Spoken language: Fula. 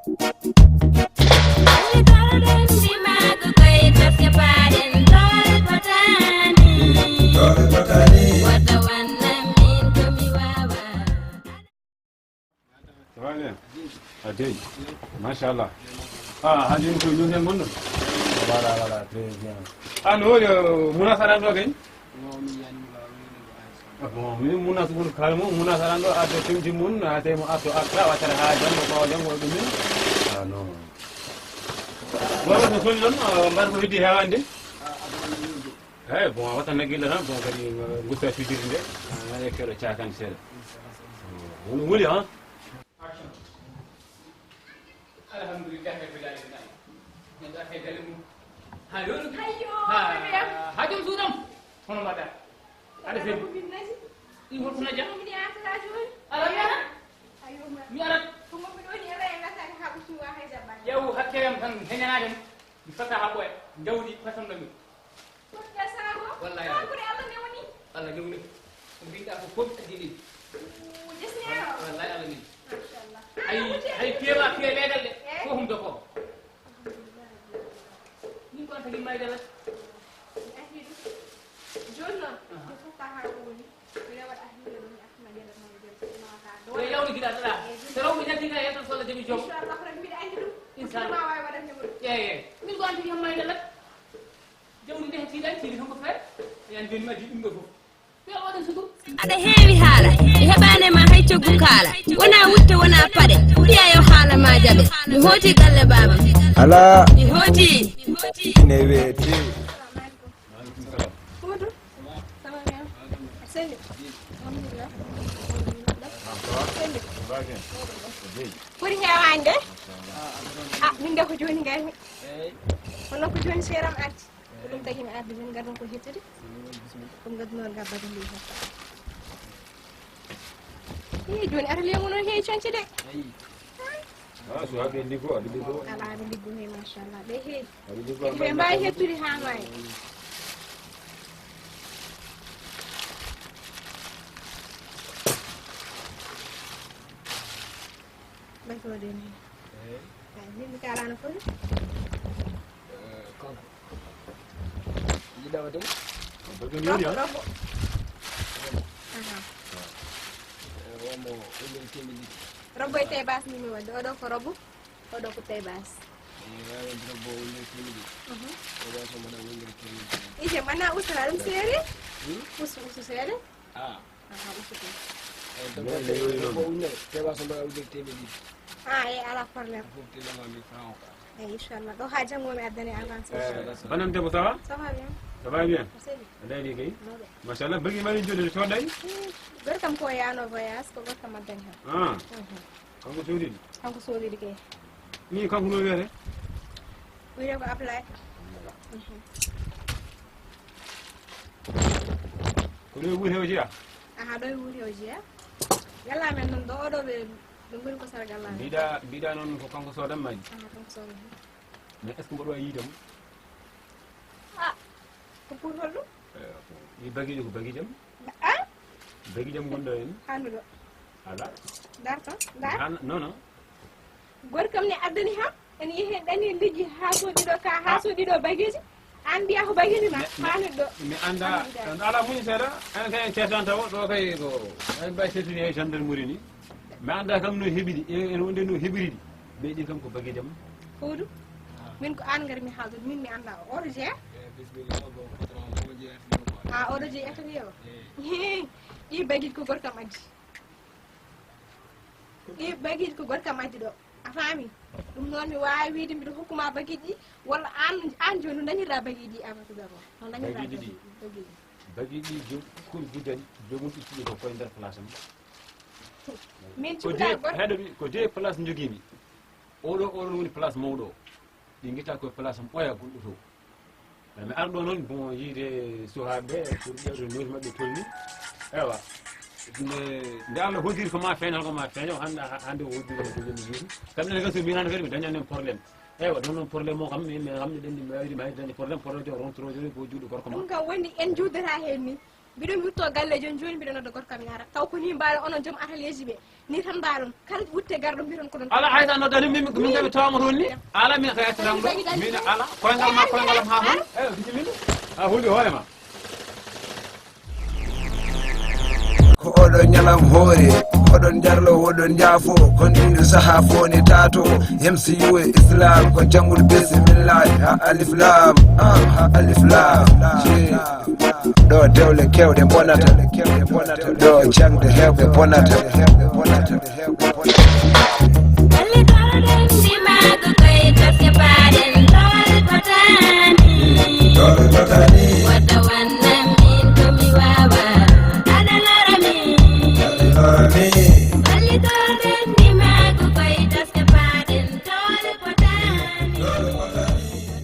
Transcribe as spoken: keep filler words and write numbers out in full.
Ça va bien? A dey. Machallah. Ah, hajin ko ñun hen gonɗo? Voilà, voilà, très bien. Ah, no woni, euh, Mounassar an ɗo kay? Ah, bon, min Mounassar woni kala mo, Mounassar an ɗo, adde pimti mun, a tawi mo arto arta, wattata ha janngo, ɓawo janngo, ɗum min. Ah, non. Wala ko soni ɗon, euh, mbar ko heddi hewande. Eh, bon, a wattan nagge illa tan, bon, kadi, eh, gusta fijirde nde. Ah, ekkeɗo cakani seeɗa. Woni wuli, ha? Alhamdulillah, rabbil alamin. Neɗɗo arta e galle mum. Ha yoni. Ayyo, ha, ha joom suudam. Hono mbaɗa? Aɗa feli? Ko min naji. Ɗi holko naja? Ko min artata joni. Ala mi ara. Ayyo, ma. Mi arat. Ko mo mi ɗoni e raye ngatani ha ko suwa hay jabba. Yaw hakke yam tan heñanaade mo. Mi fata ha ɓoya. Jawdi façon ɗo mi. Wallahi. Kanko de Allah newni. Allah newni. Ko mbiɗa ko fof addi ɗin. Jesnero. Wallahi Allah newni. Machallah. Hay, hay piyewa piye leegal de. Eh? Ko hum doko. Alhamdulillah. Min ko an tagi mayde la. Joni noon, ko fof ka ha woni. Ko yawat ahli ɗo mi artana ƴeɗa ma e jam. Ko yawni gila ɗa. So rewɓe jatti ka yettan solla jami joom. Inchallah rabbi mbiɗa andi ɗum. Inchallah. Ma wawi waɗande mo ɗum. Eyi, eyi. Min ko an tagi mayde la. Jawdi nde tiiɗani tiiɗi tan ko feere. Yan joni mi addi ɗum ɗo fof. Yo Allah waɗan sutur. Aɗa heewi haala, mi heɓaani ma hay coggu kaala. Wona wutte, wona paɗe, mbiya yo haala ma jaɓe. Mi hooti galle baabam. Alaa. Mi hooti. Ne weeti. Maaleykum salaam. Huudu? Ça va bien? Selli? Alhamdulillah. Selli? Ɓuri heewaani de? Ah, min de ko jooni ngaymi. Kono ko jooni seeram arti. Ko ɗum tagi mi arde min ngadon ko hettude. Ɗum ngaddunoon ngadda ɗum ɗum hetta. Ii, jooni ata leemu noon heewi coñce de. Ah, so aɓe liggo, aɓe liggo. Ala aɓe liggo he, machallah. Ɓe heewi. Aɓe liggo, ɓe mbawi hettude ha maayi. Ɓay ko waɗi ni. Eyi. Ay, min mi kalano foti. Eh, kanko. Yiɗa waɗde mo? Ko baɗɗo mi woni, ah. Aha. Eh, wonmo ulliri kembe ɗiɗi. Robbo e taille basse ni mi waɗde. Oɗo ko robbo, oɗo ko taille basse. Eh, wawi waɗde robbo ulliri kembe ɗiɗi. Mhm. Taille basse o mbaɗa ulliri kembe ɗiɗi. Ije, mana usana ɗum seere? Hmm? Usu, usu seere? Ah. Aha, usu ko. Eh, debbo, debbo unnere, taille basse o mbaɗa ulliri kembe ɗiɗi. Ah, e ala problème. Fof tilama mille francs o ka. Eyi, inchallah. Ɗo ha janngo mi addani avance, inchallah. Banan debbo, ça va? Ça va bien. Ça va bien? Seli. A daari kay? Mawɗo. Machallah, bagi mari jode to dai? Hmm, gorkam ko yaano voyage, ko gorkam addani ha. Ah. Mhm. Kanko soodii ɗi? Kanko soodii ɗi kay. Ni kanko no wiyete? Wiyete ko Ablaye. Mhm. Ko ɗo e wuuri o jeya? Aha, ɗo e wuuri o jeya. Yalla men noon ɗo, oɗo ɓe Ɗum woni ko sargal laa. Mbiɗa, mbiɗa noon ko kanko soodan maaji. Ah, kanko soodan. Mais est-ce que mboɗo wawi yiide mo? Ah, ko pour holɗum? Eh, ko, ɗi bagiijo ko bagiijam. Ah? Bagiijam gonɗo heen. Handuɗo. Ala. Dar to, dar. Han-, non, non. Gorkam ne addani ham, en yehi en ɗani liggi haa soodi ɗo ka, haa soodi ɗo bagiiji. An mbiya ko bagiiji ma, mi, mi, faami ɗo. Mi annda, ala muñi seeɗa, en kay en ceetan taw, ɗo kay ko, en mbay seetude e gendarmerie ni. Mi annda kam no heɓi ɗi, en, en wonde no heɓiri ɗi. Ɓe ɗi kam ko bagiijam. Fowdu, min ko an ngari mi haaldude, min mi annda o. Oto jeya? Eh, bisimilla, bon, patron, omo jeya, patron. Ah, oto jeya, oto jeya o? Eh. Ɗi bagiiji ko gorkam addi. Ɗi bagiiji ko gorkam addi ɗo. A faami? Ɗum noon mi waawi wiyde mbiɗo hokkuma bagiiji ɗi, walla aan, aan jooni no dañirɗa bagiiji ɗi avant tout d'abord? No dañirɗa bagiiji ɗi? Bagiiji ɗi. Bagiiji ɗi jom-, kul guddani, joomum ittude ko koye nder place am. Min ko cukalaa deux, gorko. Heɗo mi, ko deux place njogiimi. Oɗo, oɗon woni place mawɗo o. Ɗi ngitta koye place am ɓooya gonɗo to. Eh, mi arɗo noon, bon, yiide suhaaɓe ɓe, pour ƴeewde nooti maɓɓe tolni. Ewa. Nde, nde Allah hoddiri ko ma feeñal, ko ma feeño, hannde, hannde o hoddiri ko jooni yiide. Kam enen kam so mi hannde kadi mi dañani en problème. Ewa, ɗum noon problème o kam, min, min kam mi ɗenɗi, mi wayri, mi wayri dañde problème, problème o rontoroojo ko juuɗe gorko ma. Ɗum kam woni en njuddata heen ni. Mbiɗon witto galle jooni jooni, mbiɗo nodda gorko am yaara. Taw ko ni mbaɗa onon joom atelier ji ɓe. Ni tan mbaɗon. Kala wutte garɗo mbiɗon ko ɗon. Ala, hay sa noddani min, min kam mi tawama toon ni. Ala, min ka yettanam ɗo. Min ala. Koyngal ma, koyngal am ha toon. Eyo, bisimilla. A hulɓe hoore ma. Ko oɗon ñalam hoore, oɗon jarlo, oɗon jaafo. Kon ɗiɗo saha fo ne tato. M C U e Islam ko jangol bismillah. Ha alif lam, ah, ha alif lam. Ɗo dewle kewɗe bonata. Ɗo jangde hewɓe bonata.